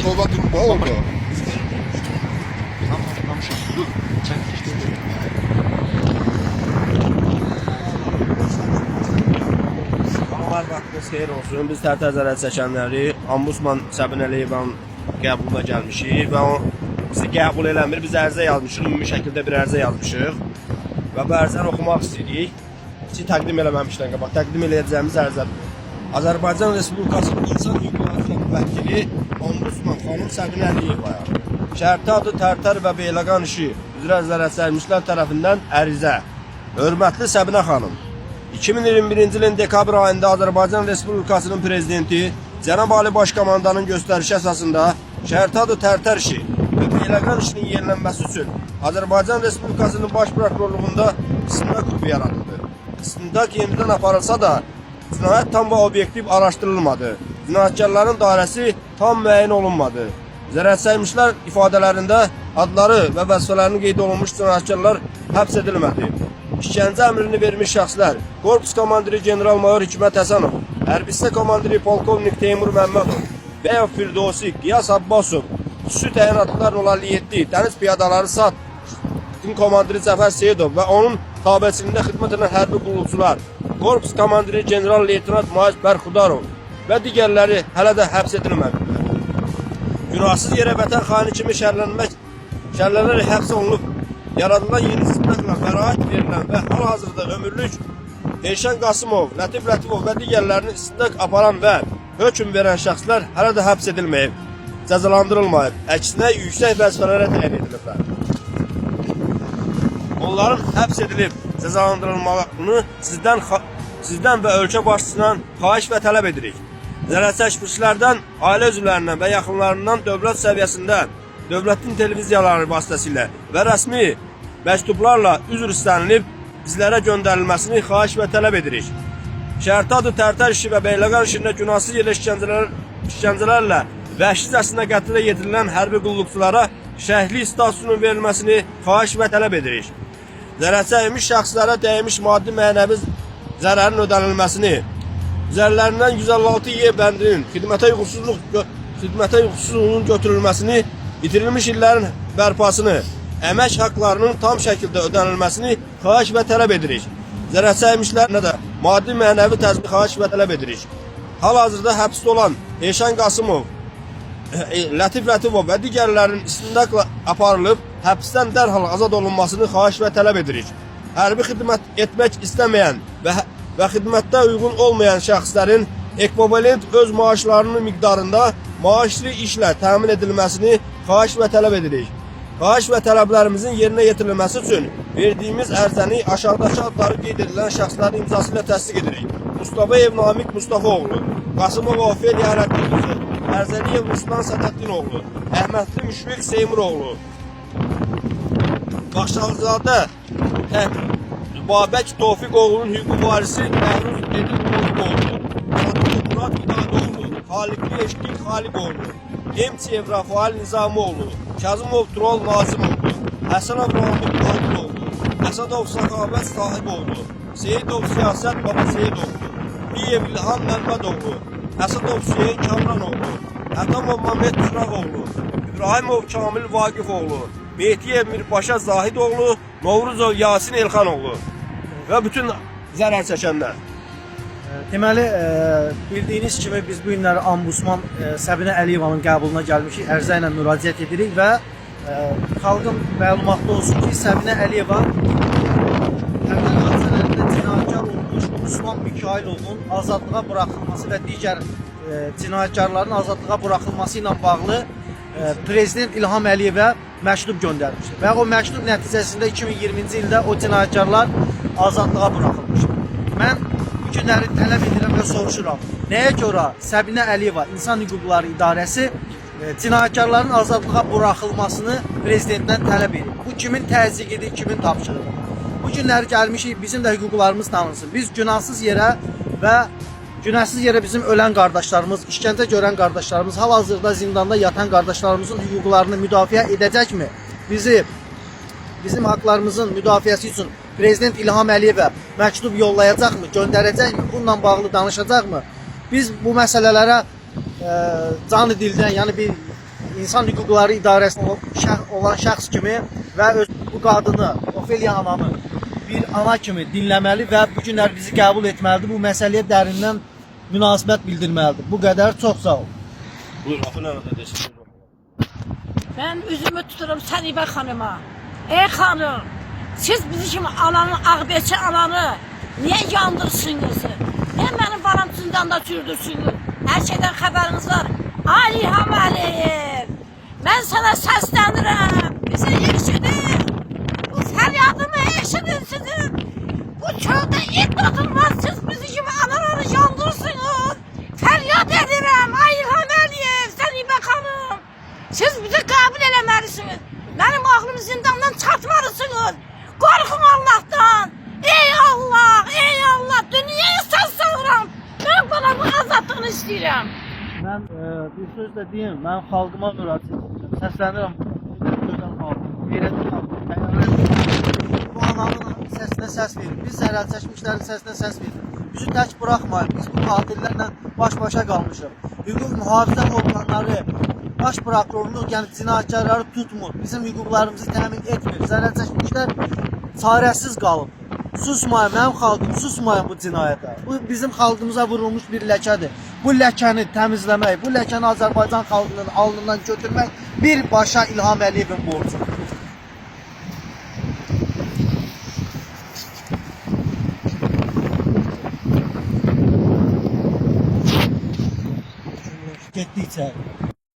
Solda durub ha orada. Hər vaxtınız xeyir olsun. Biz Tərtər zərər çəkənləri Ombudsman Səbinə Əliyevanın qəbuluna gəlmişik və o bizi qəbul eləmir. Biz ərizə yazmışıq, ümumi şəkildə bir ərizə yazmışıq və bu ərizəni oxumaq istəyirik. Ki təqdim eləməmişdən qabaq təqdim eləyəcəyimiz ərizədir. Azərbaycan Respublikasının İnsan Hüquqları vəkili Ombudsman xanım Səbinə Əliyevaya şərti adı Tərtər və Beyləqan işi üzrə zərər çəkmişlər tərəfindən ərizə. Hörmətli Səbinə xanım, 2021-ci ilin dekabr ayında Azərbaycan Respublikasının prezidenti Cənab Ali Başkomandanın göstərişi əsasında şərti adı Tərtər işi və Beyləqan işinin yenilənməsi üçün Azərbaycan Respublikasının Baş Prokurorluğunda istintaq qrupu yaradıldı. İstintaq yenidən aparılsa da cinayət tam və obyektiv araşdırılmadı. Cinayətkarların dairəsi tam müəyyən olunmadı. Zərər çəkmişlər ifadələrində adları və vəzifələrini qeyd olunmuş cinayətkarlar həbs edilmədi. İşgəncə əmrini vermiş şəxslər Korpus komandiri general-mayor Hikmət Həsənov, hərbi hissə komandiri polkovnik Teymur Məmmədov, Bəyov Firdovsi, Qiyas Abbasov, xüsusi təyinatlılar 057, dəniz piyadaları SAT din komandiri Zəfər Seyidov və onun tabeçiliyində xidmət edən hərbi qulluqçular, korpus komandiri general-leytenant Maiz Bərxudarov və digərləri hələ də həbs edilmədilər. Günahsız yerə vətən xaini kimi şərlənərək həbs olunub, yaradılan yeni istintaqla bəraət verilən və hal-hazırda ömürlük Elşən Qasımov, Lətif Lətifov və digərlərinin istintaq aparan və hökm verən şəxslər hələ də həbs edilməyib, cəzalandırılmayıb, əksinə yüksək vəzifələrə təyin ediliblər. Onların həbs edilib cəzalandırılmağını sizdən və ölkə başçısından xahiş və tələb edirik. Zərər çəkmişlərdən, ailə üzvlərindən və yaxınlarından dövlət səviyyəsində, dövlətin televiziyaları vasitəsilə və rəsmi məktublarla üzr istənilib bizlərə göndərilməsini xahiş və tələb edirik. Şərti adı Tərtər işi və Beyləqan işində günahsız yerə işgəncələrlə vəhşicəsinə qətlə yetirilən hərbi qulluqçulara şəhidlik statusunun verilməsini xahiş və tələb edirik. Zərər çəkmiş şəxslərə dəymiş maddi mənəvi zərərin ödənilməsini, üzərlərindən 156 Y bəndinin xidmətə uyğunsuzluğunun götürülməsini, itirilmiş illərin bərpasını, əmək haqlarının tam şəkildə ödənilməsini xahiş və tələb edirik. Zərər çəkmişlərə də maddi mənəvi təzmin xahiş və tələb edirik. Hal-hazırda həbsdə olan Elşən Qasımov, Lətif Lətifov və digərlərinin istintaqla aparılıb həbsdən dərhal azad olunmasını xahiş və tələb edirik. Hərbi xidmət etmək istəməyən və xidmətdə uyğun olmayan şəxslərin ekvivalent öz maaşlarının miqdarında maaşlı işlə təmin edilməsini xahiş və tələb edirik. Xahiş və tələblərimizin yerinə yetirilməsi üçün verdiyimiz ərizəni aşağıdakı adları qeyd edilən şəxslərin imzası ilə təsdiq edirik. Mustafayev Namiq Mustafaoğlu, Qasımov Ofeliya Ərəbli qızı, Ərzəliyev Ruslan Sədəddinoğlu, Əhmədli Müşfiq Seymuroğlu, Baxşalizadə Babək Tofiqoğlunun hüquqi varisi Bəhruz Edil Tofiqoğlu, Sadıqov Murad Vidadoğlu, Xaliqli Eşqin Xaliqoğlu, Emçiyev Rafael Nizamoğlu, Kazımov Tural Nazimoğlu, Həsənov Ramiq Adıloğlu, Əsədov Səxavət Sahiboğlu, Seyidov Siyasət Baba Seyidoğlu, Miyev İlham Məmmədoğlu, Əsədov Hüseyin Kamranoğlu, Hətamov Mamet Çıraqoğlu, İbrahimov Kamil Vaqifoğlu, Mehdiyev Mirpaşa Zahidoğlu, Novruzov Yasin Elxanoğlu və bütün zərər çəkənlər. Deməli, bildiyiniz kimi biz bu günləri Ombudsman Səbinə Əliyevanın qəbuluna gəlmişik, ərizə ilə müraciət edirik və xalqın məlumatlı olsun ki, Səbinə Əliyeva Tərtər hadisələrində cinayətkar olmuş Ruslan Mikayılovun azadlığa buraxılması və digər cinayətkarların azadlığa buraxılması ilə bağlı Prezident İlham Əliyevə məktub göndərmişdi. Və o məktub nəticəsində 2020-ci ildə o cinayətkarlar azadlığa buraxılmışdı. Mən bu günləri tələb edirəm və soruşuram. Nəyə görə Səbinə Əliyeva İnsan Hüquqları İdarəsi cinayətkarların azadlığa buraxılmasını prezidentdən tələb edir? Bu kimin təzyiqidir, kimin tapşırığıdır? Bu günləri gəlmişik, bizim də hüquqlarımız tanınsın. Biz günahsız yerə və günahsız yerə bizim ölən qardaşlarımız, işgəncə görən qardaşlarımız, hal-hazırda zindanda yatan qardaşlarımızın hüquqlarını müdafiə edəcəkmi? Bizim haqlarımızın müdafiəsi üçün Prezident İlham Əliyevə məktub yollayacaqmı, göndərəcəkmi? Bununla bağlı danışacaqmı? Biz bu məsələlərə canı dildən, yəni bir İnsan Hüquqları İdarəsində olan şəxs kimi və öz bu qadını, Ofeliya ananı bir ana kimi dinləməli və bu günlər bizi qəbul etməlidir. Bu məsələyə dərindən münasibət bildirməlidir. Bu qədər, çox sağ ol. Buyur, Ofeliya ana da desin. Ben üzümü tuturum Sənibə xanıma. Ey xanım, siz bizi kimi ananın, ağbeçi ananı niyə yandırsınız? Niyə mənim varam zindanda çürdürsünüz? Hər şeydən xəbəriniz var. Ali İlham Əliyev, mən sənə səslənirəm. Bizi eşidin. Bu fəryadımı eşidin sizin. Bu çöldə it atılmaz. Siz bizi kimi anaları yandırırsınız. Fəryad edirəm. Ay İlham Əliyev, Sənibə xanım. Siz bizi qəbul eləməlisiniz. Mənim oğlumu zindandan çıxartmalısınız. Qorxun Allahdan. Ey Allah, ey Allah, dünyaya səs salıram. Mən balamın azadlığını istəyirəm. Mən bir söz də deyim, mən xalqıma müraciət edirəm. Səslənirəm gözəl xalqım, qeyrətli xalqım, həyalı. Bu ananın səsinə səs verin. Biz zərər çəkmişlərin səsinə səs verin. Bizi tək buraxmayın. Biz bu qatillərlə baş-başa qalmışıq. Hüquq mühafizə orqanları, baş prokurorluq, yəni cinayətkarları tutmur. Bizim hüquqlarımızı təmin etmir. Zərər çəkmişlər çarəsiz qalıb. Susmayın mənim xalqım, susmayın bu cinayətə. Bu bizim xalqımıza vurulmuş bir ləkədir. Bu ləkəni təmizləmək, bu ləkəni Azərbaycan xalqının alnından götürmək birbaşa İlham Əliyevin borcudur. Getdikcə